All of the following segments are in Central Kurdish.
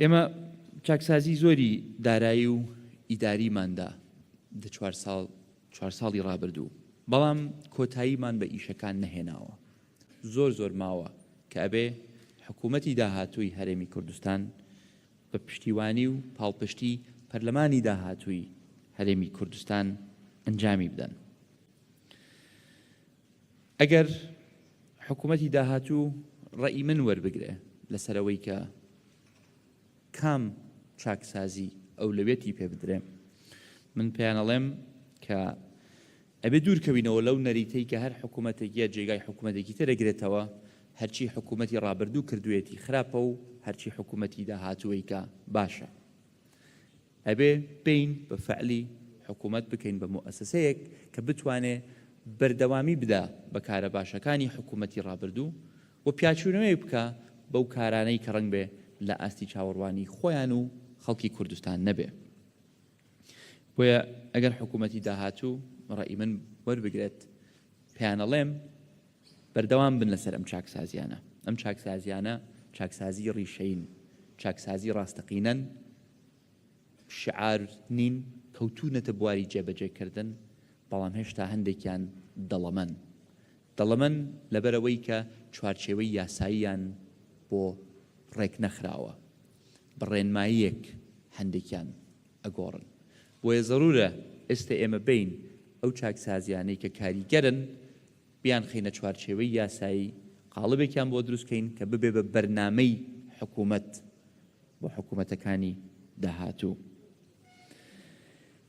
ئێمە چاکسازی زۆری دارایی و ئیداریمان دا دە چوار ساڵ چوار ساڵی ڕابردوو، بەڵام کۆتاییمان بە ئیشەکان نەهێناوە. زۆر زۆر ماوە کە ئەبێ حکوومەتی داهاتووی هەرێمی کوردستان بە پشتیوانی و پاڵپشتی پەرلەمانی داهاتووی هەرێمی کوردستان ئەنجامی بدەن. ئەگەر حکوومەتی داهاتوو ڕەئی من وەربگرێ لەسەر ئەوەی کە کام چاکسازی ئەولەویەتی پێ بدرێ، من پێیان ئەڵێم کە ئەبێ دوور کەوینەوە لەو نەریتەی کە هەر حکوومەتێک یە جێگای حکوومەتێکی تر ئەگرێتەوە، هەرچی حکوومەتی ڕابردوو کردوویەتی خراپە و هەرچی حکوومەتی داهاتوو ئەیکا باشە. ئەبێ بێین بە فعلی حکوومەت بکەین بە موئەسەسەیەک کە بتوانێ بەردەوامی بدا بە کارە باشەکانی حکوومەتی ڕابردوو و پیاچوونەوەیەک بکا بەو کارانەی کە ڕەنگبێ لە ئاستی چاوەڕوانی خۆیان و خەڵکی کوردستان نەبێ. بۆیە ئەگەر حکوومەتی داهاتوو ڕەئی من وەربگرێت پێیانەڵێم بەردەوام بن لەسەر ئەم چاکسازیانە. ئەم چاکسازیانە چاکسازی ڕیشەیین، چاکسازی ڕاستەقینەن، شعار نین، کەوتوونەتە بواری جێبەجێکردن، بەڵام هێشتا هەندێکیان دەڵەمەن. دەڵەمەن لەبەرئەوەی کە چوارچێوەی یاساییان بۆ ڕێکنەخراوە. بە ڕێنماییەک هەندێکیان ئەگۆڕن. بۆیە زەرورە ئێستە ئێمە بێین ئەو چاکسازیانەی کە کاریگەرن بیانخەینە چوارچێوەی یاسایی، قاڵبێکیان بۆ دروست کەین کە ببێ بە بەرنامەی حکوومەت بۆ حکوومەتەکانی داهاتوو.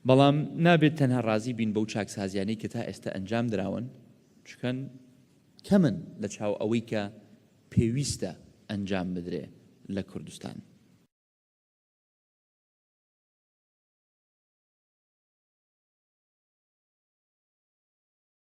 بەڵام نابێت تەنها ڕازی بین بەو چاکسازیانەی کە تا ئێستە ئەنجام دراون، چونکە کەمن لە چاو ئەوەی کە پێویستە ئەنجام بدرێ لە کوردستان.